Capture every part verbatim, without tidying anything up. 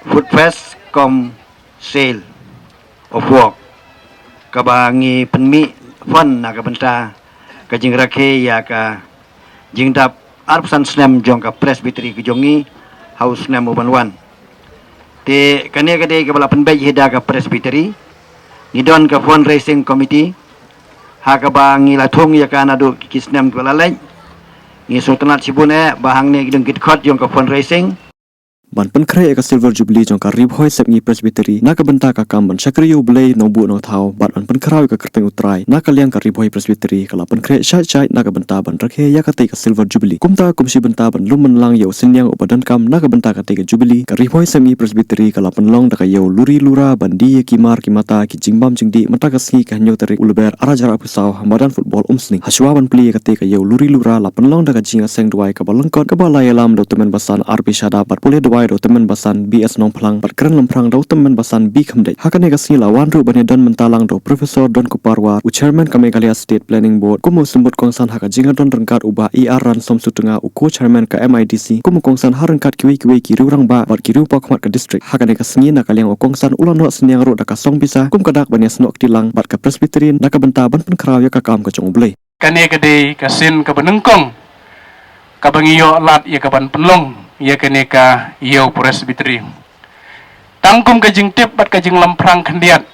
Food Fest cum Sale of Work, kaba ngi pynmih fund na ka bynta ka jingrakhe ïa ka jingdap arphew san snem jong ka Presbytery ka jong ngi ha u snem u ban wan. Te kane ka dei kaba la pynbeit hi da ka Presbytery. Ngi don ka fundraising committee ha kaba ngi la thung ïa ka naduh ki snem kiba la leit. Ngi sngewtynnat shibun eh ba hangne ki dang ki dkhot jong ka fundraising. Ban pynkhreh ïa ka Silver Jubilee jong ka Ri Bhoi Sepngi Presbytery na ka bynta ka kam ban shakri ïa U Blei Nongbuh Nongthaw bad ban pynkhraw ïa ka kyrteng U Trai, na ka liang ka Ri Bhoi Presbytery ka la pynkhreh shait shait na ka bynta ban rakhe ïa katei ka Silver Jubilee. Kumta kum shi bynta ban lum bynlang ïa u synñiang uba donkam na ka bynta katei ka Jubilee, ka Ri Bhoi Sepngi Presbytery ka la pynlong da ka ïew luri lura ban die ïa ki mar ki mata ki jingbam jingdih mynta ka sngi ka hynñiew tarik u Lber ar hajar arphew saw ha madan football Umsning. Hashwa ban plie ïa katei ka ïew luri lura la pynlong da ka jingïaseng duwai kaba lyngkot kaba la ïalam da u tymmen basan R B Shadap bad pule duwai da u tymmen basan B S Nongphlang bad kren lymphrang da u tymmen basan B Khymdeit. Ha kane ka sngi la wan ruh ban ïadon mynta lang da u Professor Donkupar War, u Chairman ka Meghalaya State Planning Board, kum u symbud kongsan ha ka jingïadon ryngkat u Bah E R Ransom Sutnga, u Co-Chairman ka M I D C, kum u kongsan ha ryngkat kiwei kiwei ki riew rangbah bad ki riew paw khmat ka district. Ha kane ka sngi na ka liang u kongsan u la noh synñiang ruh da ka song pisa kum ka dak ban ïasnoh kti lang bad ka Presbytery na ka bynta ban pynkhraw ïa ka kam ka jong U Blei. Kane ka dei ka sien kaba nyngkong kaba ngi ïoh lad ïa ka ban pynlong ïa kane ka ïew Presbytery. Tang kum ka jingtip bad ka jinglamphrang khyndiat,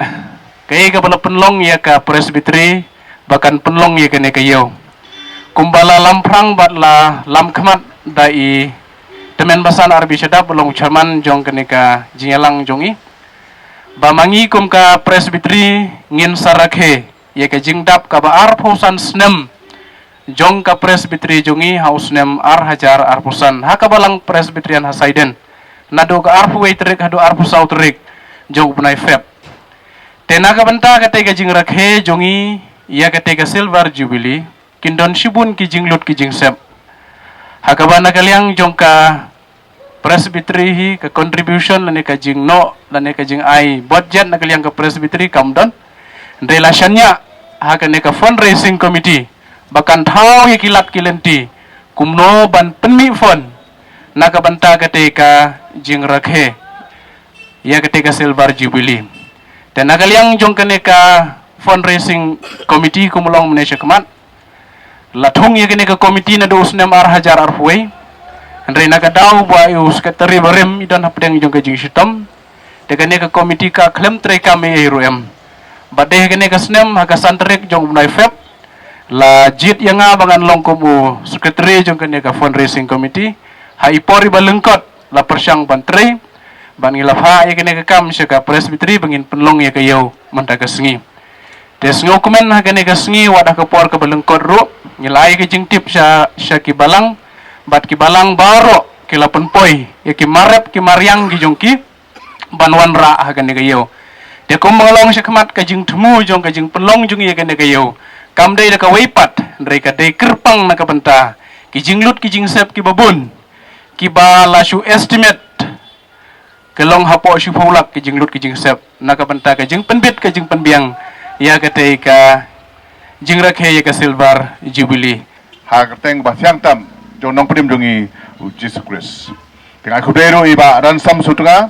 kaei kaba la pynlong ïa ka Presbytery ba kan pynlong ïa kane ka ïew. Kumba la lamphrang bad la lam khmat da i Tymmen Basan R B Shadap ba long u chairman jong kane ka jingïalang jong i, ba ma ngi kum ka Presbytery ngin sa rakhe ïa ka jingdap kaba arphew san snem jong ka Presbytery jong i ha u snem ar hajar arphew san ha ka balang Presbyterian ha Saiden, naduh ka arphew wei tarik haduh arphew saw tarik jong u bnai Feb. Te na ka bynta katei ka jingrakhe jong i ïa katei ka Silver Jubilee, kin don shibun ki jinglut ki jingsep. Ha kaba na ka liang jong ka Presbytery hi ka contribution lane ka jingnoh lane ka jingai budget na ka liang ka Presbytery kam don. Hynrei la shaniah ha kane ka fundraising committee ba kan thaw ïa ki lad ki lynti kumno ban pynmih fund na ka bynta katei ka jingrakhe ïa katei ka Silver Jubilee. Te na ka liang jong kane ka fundraising committee kum long mynne shakhmat, la thung ïa kane ka committee naduh u snem ar hajar arphew wei. Hynrei na ka daw ba i u secretary barim i don hapdeng jong ka jingshitom, te kane ka committee ka khlem treikam ei ei ruh em. Bad dei ha kane ka snem ha ka san tarik jong u bnai Feb, la jied ïa nga ba ngan long kum u secretary jong kane ka fundraising committee. Ha i por iba lyngkot la pyrshang ban trei bad ngi la phah ïa kane ka kam sha ka Presbytery ba ngin pynlong ïa ka ïew mynta ka sngi. Te sngewkmen ha kane ka sngi wat ha ka por kaba lyngkot ruh ngi la ai ka jingtip sha sha ki balang bad ki balang baroh ki la pynpoi ïa ki marep ki mariang ki jong ki ban wanrah ha kane ka ïew. Te kumba nga long shakhmat, ka jingthmu jong ka jingpynlong jong ngi ïa kane ka ïew kam dei da kawei pat, hynrei ka dei kyrpang na ka bynta ki jinglut ki jingsep kiba bun kiba la shu estimate ka long hapoh shiphew lak ki jinglut ki jingsep na ka bynta ka jingpynbit ka jingpynbiang ïa katei ka jingrakhe ïa ka Silver Jubilee. Ha ka kyrteng ba thiang tam jong u Nongpynim jong ngi u Jisu Khrist. Te nga ai khublei ruh ïa i Bah Ransom Sutnga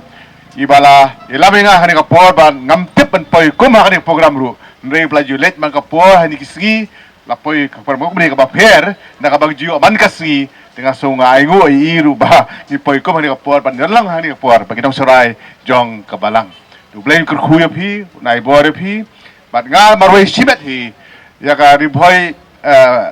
iba la ïalam ïa nga ha kane ka por ba ngam tip ban poi kum ha kane ka program ruh. Hynrei ba la ju leit man ka por ha kine ki sngi, la poi ka por ma kumne kaba pher na kaba ju ïoh man ka sngi. Te nga sngew nga ainguh ïa i ruh ba ngi poi kum ha kane ka por ban ïalang ha kane ka por ba ki nongshakri jong ka balang. U Blei un kyrkhu ïa phi, un ai bor ïa phi. Bad nga marwei shimet hi ïa ka Ri Bhoi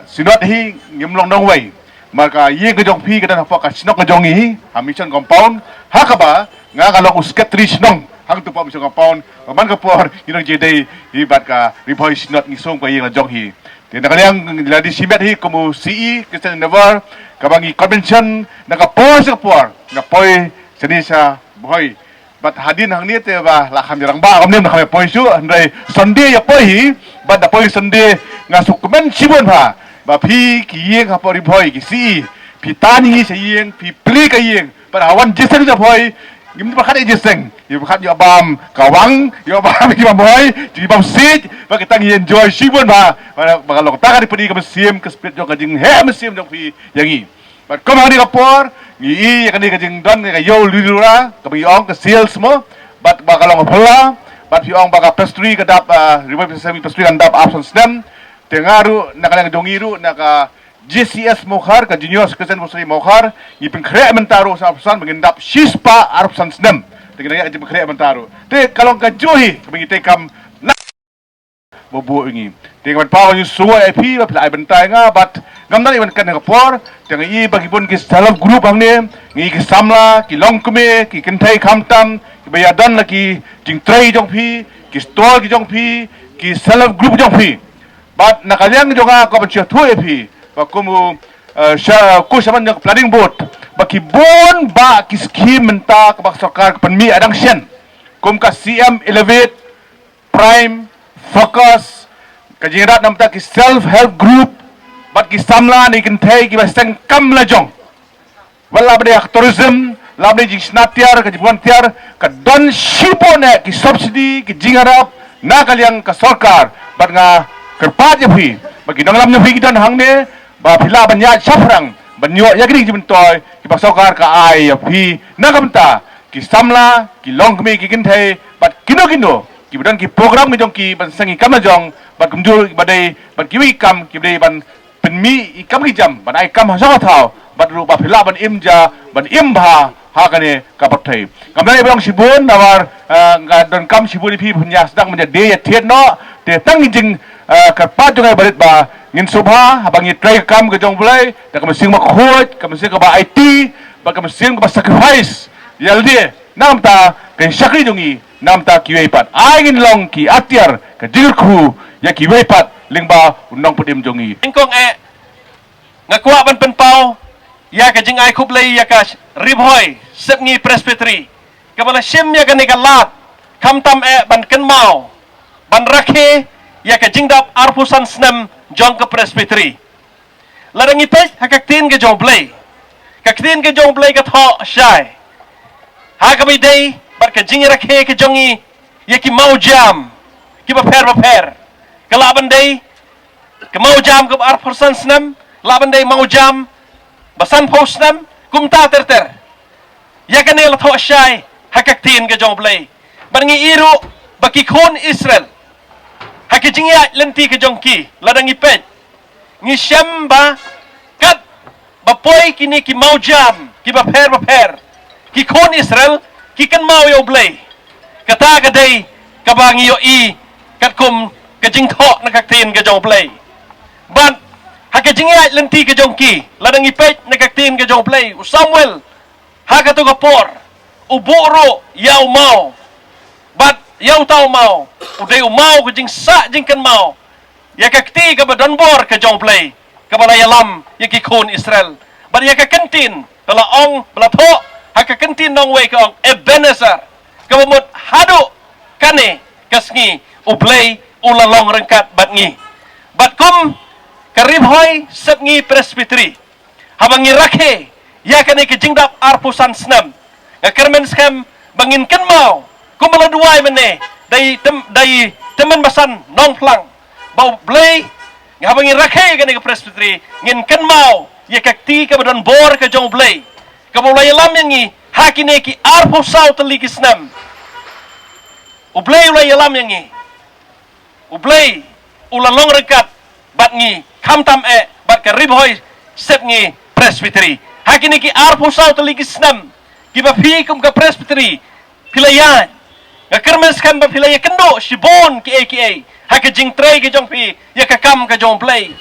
Synod hi ngim long nongwei. Namar ka ïing ka jong phi ka don hapoh ka shnong ka jong ngi hi ha Mission Compound, ha kaba nga ka long u secretary shnong hangto hapoh Mission Compound. Ba man ka por ngi nang ïadei hi bad ka Ri Bhoi Synod, ngi sum ka ïing la jong hi. Te na ka liang la dei shimet hi kum u C E Christian Endeavour, kaba ngi convention na ka por sha ka por, nga poi shane sha Bhoi. Bad hadien hangne te ba la kham ïa rangbah kumne, la kham ïa poi shuh, hynrei Sunday ïa poi hi. Bad da poi Sunday nga sngewkmen shibun bha ba phi ki ïing hapoh Ri Bhoi, ki C E, phi tan ïa ngi sha ïing, phi plie ka ïing. Bad ha wan jingïaseng sha Bhoi, ngim pyrkhat ïa jingïaseng, ïa pyrkhat ïa bam kawang, ïa bam ki bam Bhoi, ki bam siej, bad kita ngi enjoy shibun bha. Ba ka long tang ka dei pynïaid ka mynsiem, ka spirit jong ka jingheh mynsiem jong phi ïa ngi. Bad kum ha kane ka por ngi i ïa kane ka jingdon ka ïew lura kaba ngi ong ka sales mo, bad ba ka long phylla, bad phi ong ba ka pastry ka dap, ah, Ri Bhoi Sesame pastry kan dap arphew san snem. Te nga ruh na ka liang jong ngi ruh na ka J C S Mawkhar, ka Junior Secondary School Mawkhar, ngi pynkhreh mynta ruh sa arphew san, ba ngin dap shispah arphew san snem. Te ngi ïa jingpynkhreh mynta ruh. Te ka long ka juh hi kaba ngi treikam na ba buh ïa ngi. Te nga ban paw ngi sngewbha ïa phi ba phi la ai bynta ïa nga, bad ngam dang ïa ban kren ha ka por. Te nga i ba ki bun ki self help group hangne, ngi ki samla, ki longkmie, ki kynthei khamtam, kiba ïadon la ki jingtrei jong phi, ki stall ki jong phi, ki self help group jong phi. Bad na ka liang jong nga ka ban sngewthuh ïa phi ba kum u, eh, sha, ku shaman jong ka planning board, ba ki bun ba ki scheme mynta kaba ka sorkar ka pynmih ha dang shen, kum ka C M Elevate, Prime, Focus, ka jingïarap na bynta ki self help group, bad ki samla ne kynthei kiba seng kam la jong. Wat la ba dei ha ka tourism, la ba dei jingshna tiar, ka jingpynwan tiar, ka don shibun eh ki subsidy, ki jingïarap na ka liang ka sorkar. Bad nga kyrpad ïa phi ba ki nongïalam jong phi ki don hangne, ba phi lah ban ïaid shaphrang ban ïoh ïa kine ki jingmyntoi kiba ka sorkar ka ai ïa phi na ka bynta ki samla, ki longkmie, ki kynthei, bad kino kino kiba don ki program ki jong ki ban seng ki kam la jong, bad kumjuh ba dei bad kiwei ki kam kiba dei ban pynmih ïa ki kam ki jam ban ai kam ha shong ha thaw, bad ruh ba phi lah ban im ja, ban im bha ha kane ka pyrthei. Ngam dang ïa ban ong shibun namar, eh, nga donkam shibun ïa phi ban ïa sdang ban ïa die ïa thied noh. Te tang ki jing, eh, kyrpad jong nga ba rit ba ngin sngewbha haba ngi trei ka kam ka jong U Blei da ka mynsiem bakhuid, ka mynsiem kaba aiti, bad ka mynsiem kaba sacrifice ïa lade na ka bynta ka jingshakri jong ngi, na ka bynta kiwei pat. Ai ngin long ki atiar ka jingkyrkhu ïa kiwei pat lyngba u nongpynim jong ngi. Nyngkong eh nga kwah ban pynpaw ïa ka jingai khublei ïa ka Ri Bhoi Sepngi Presbytery kaba la shim ïa kane ka lad, khamtam eh ban kynmaw, ban rakhe ïa ka jingdap arphew san snem jong ka Presbytery. Lada ngi peit ha ka ktien ka jong U Blei, ka ktien ka jong U Blei ka thoh shai ha kaba ïadei bad ka jingrakhe ka jong ngi ïa ki mawjam kiba pher bapher. Ka lah ban dei ka mawjam kaba arphew san snem, lah ban dei mawjam ba sanphew snem, kumta ter ter. Ïa kane la thoh shai ha ka ktien ka jong U Blei. Bad ngi i ruh ba ki khun Israel ha ki jingïaid lynti ka jong ki, lada ngi peit, ngi shem ba kat ba poi kine ki mawjam kiba pher bapher, ki khun Israel ki kynmaw ïa U Blei. Kata ka dei kaba ngi ïohi katkum ka jingthoh na ka ktien ka jong U Blei. Bad ha ka jingïaid lynti ka jong ki, lada ngi peit na ka ktien ka jong U Blei, u Samuel ha kato ka por u buh ruh ïa u maw. Bad ïa uta u maw u dei u maw ka jingsah jingkynmaw ïa ka kti kaba donbor ka jong U Blei, kaba la ïalam ïa ki khun Israel. Bad ïa ka kyntien ba la ong, ba la thoh ha ka kyntien nongwei ka ong Ebenezer, kaba mut haduh kane ka sngi U Blei u la long ryngkat bad ngi. Bad kum ka Ri Bhoi Sepngi Presbytery, haba ngi rakhe ïa kane ka jingdap arphew san snem, nga kyrmen skhem ba ngin kynmaw kumba la duwai mynne da i Tymmen Basan Nongphlang, ba U Blei, haba ngi rakhe ïa kane ka Presbytery, ngin kynmaw ïa ka kti kaba donbor ka jong U Blei, kaba U la ïalam ïa ngi ha kine ki arphew saw tylli ki snem. U Blei u la ïalam ïa ngi. U Blei u la long ryngkat bad ngi, khamtam eh bad ka Ri Bhoi Sepngi Presbytery. Ha kine ki arphew saw tylli ki snem kiba phi kum ka Presbytery phi la ïaid, nga kyrmen skhem ba phi la ïakynduh shibun kiei kiei ha ka jingtrei ka jong phi ïa ka kam ka jong U Blei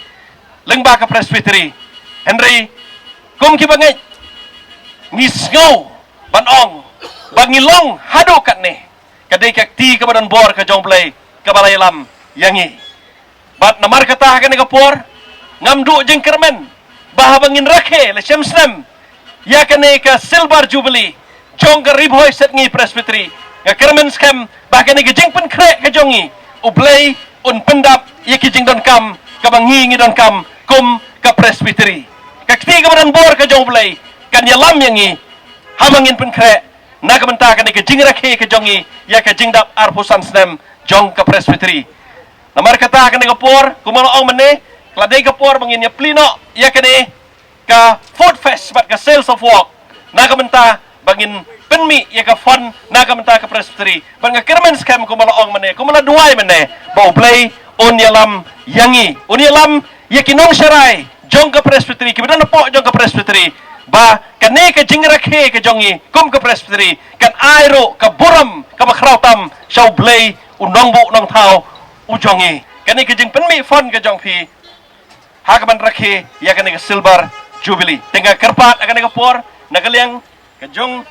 lyngba ka Presbytery. Hynrei kum kiba ngeit, ngi sngew ban ong ba ngi long haduh katne. Ka dei ka kti kaba donbor ka jong U Blei kaba la ïalam ïa ngi. Bad namar kata ha kane ka por ngam duh jingkyrmen ba haba ngin rakhe la shem snem ïa kane ka Silver Jubilee jong ka Ri Bhoi Sepngi Presbytery, nga kyrmen skhem ba ha kane ka jingpynkhreh ka jong ngi, U Blei un pyndap ïa ki jingdonkam kaba ngi ngi donkam kum ka Presbytery. Ka kti kaba donbor ka jong U Blei kan ïalam ïa ngi haba ngin pynkhreh na ka bynta kane ka jingrakhe ka jong ngi ïa ka jingdap arphew san snem jong ka Presbytery. Namar kata ha kane ka por, kumba la ong mynne, ka la dei ka por ba ngin ïa plie noh ïa kane ka Food Fest bad ka Sales of Work, na ka bynta ba ngin pynmih ïa ka fund na ka bynta ka Presbytery. Bad nga kyrmen skhem kumba la ong mynne, kumba la duwai mynne, ba U Blei un ïalam ïa ngi, un ïalam ïa ki nongsharai jong ka Presbytery, kiba don hapoh jong ka Presbytery, ba kane ka jingrakhe ka jong ngi kum ka Presbytery kan ai ruh ka burom kaba khraw tam sha U Blei, U Nongbuh Nongthaw u jong ngi. Kane ka jingpynmih fund ka jong phi ha kaban rakhe ïa kane ka Silver Jubilee. Te nga kyrpad ha kane ka por, na ka liang ka jong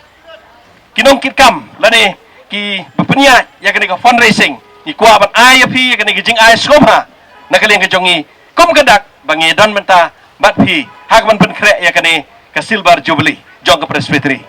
ki nongkitkam lane kiba pynïaid ïa kane ka fundraising, ngi kwah ban ai ïa phi ïa kane ka jingai sngewbha na ka liang ka jong ngi kum ka dak ba ngi don mynta bad phi ha kaban pynkhreh ïa kane ka Silver Jubilee jong ka Presbytery.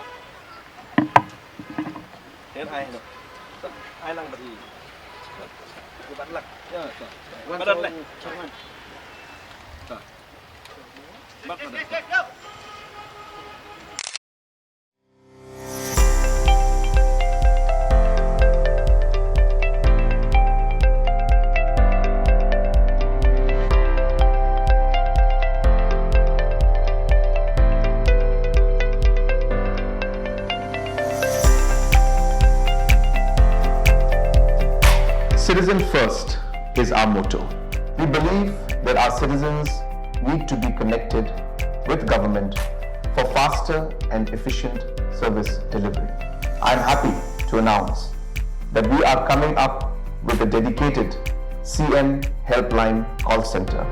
Citizen first is our motto. We believe that our citizens need to be connected with government for faster and efficient service delivery. I am happy to announce that we are coming up with a dedicated C M Helpline call center.